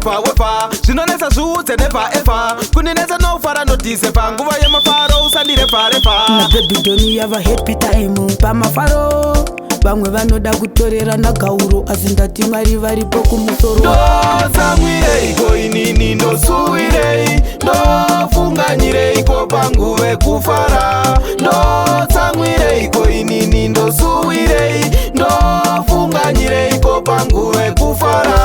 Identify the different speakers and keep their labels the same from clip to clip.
Speaker 1: However, wefa zvinonetsa zviudze, never ever kundinetsa. Nofara nodhisefa nguva yemafaro, usandirefarefa.
Speaker 2: Mababy doni yava happy time pamafaro. Vamwe vanoda kutorera nagauro, asi ndati Mwari varipo kumusoro.
Speaker 1: Ndotsamwireiko inini? Ndosuwirei? Ndofunganyireiko panguva yekufara? Ndotsamwireiko inini? Ndosuwirei? Ndofunganyireiko panguva yekufara?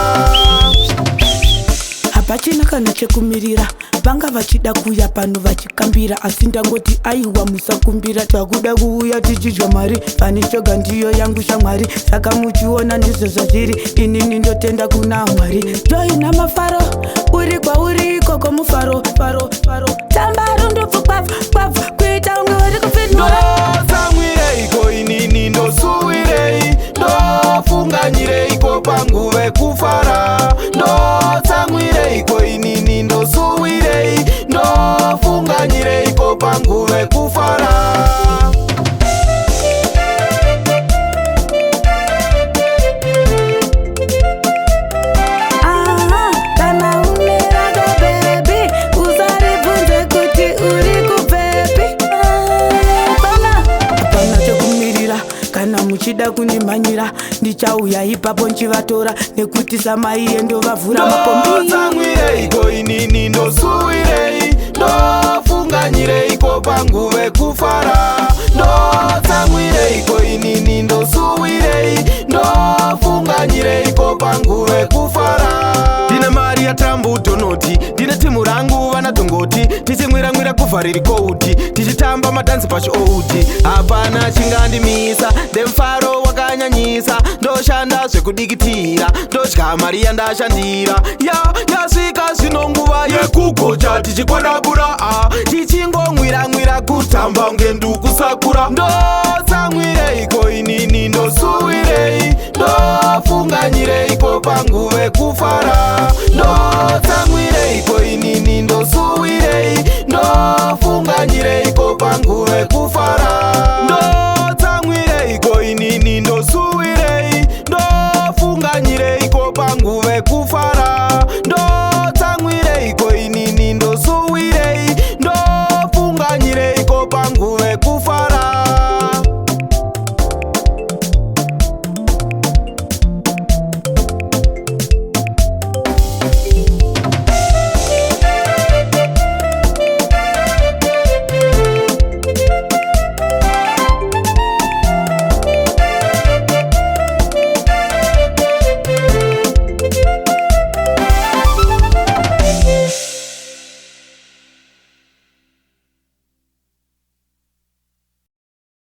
Speaker 2: Hapachina kana chekumirira. Vanga vachida kuya pano vachikambira, asi ndangoti aiwa, musakumbira. Takuda kuuya tichidya mari. Fanichoga ndiyo yangu shamwari, saka muchiona ndizvo zvazviri. Inini ndotenda kuna Mwari. Joina mafaro uri kwauri ikoko, mufaro faro faro. Tamba rundupfu kwabvu kwabvu, kuita unge uri kupfidnura.
Speaker 1: Ndotsamwireiko inini? Ndosuwirei? Ndofunganyireiko panguva yekufara? Ndotsamwireiko inini? Ndosuwirei? Ndofunganyireiko panguva yekufara?
Speaker 2: Aha, kana une rako baby, usaribvunze kuti uri kubvepi. Hapana, hapana chekumirira. Kana muchida kundimhanyira, ndichauya ipapo nchivatora, nekuti samaiye ndovavhura mapombi.
Speaker 1: Ndotsamwireiko inini? Ndosuwirei? Ndofunganyireiko panguva yekufara? Ndotsamwireiko inini? Ndosuwirei? Ndofunganyireiko panguva yekufara? Ndine mari yatambu dhonoti, ndine timu rangu vana dhongoti, tichimwiramwira kuvhariri kouti, tichitamba madhanzi pachioudi. Hapana chingandimisa, ndemufaro wakanyanyisa. Ndoshanda zvekudikitira, ndodya mari yandashandira. Ya yasvika zvino nguva yekugocha, tichikwadabura a, tichingomwiramwira, kutamba unge ndukusakura. Ndotsamwireiko inini? Ndosuwirei? Ndofunganyireiko panguva yekufara? Ndotsamwireiko inini? Ndosuwirei? Ndofunganyireiko panguva yekufara?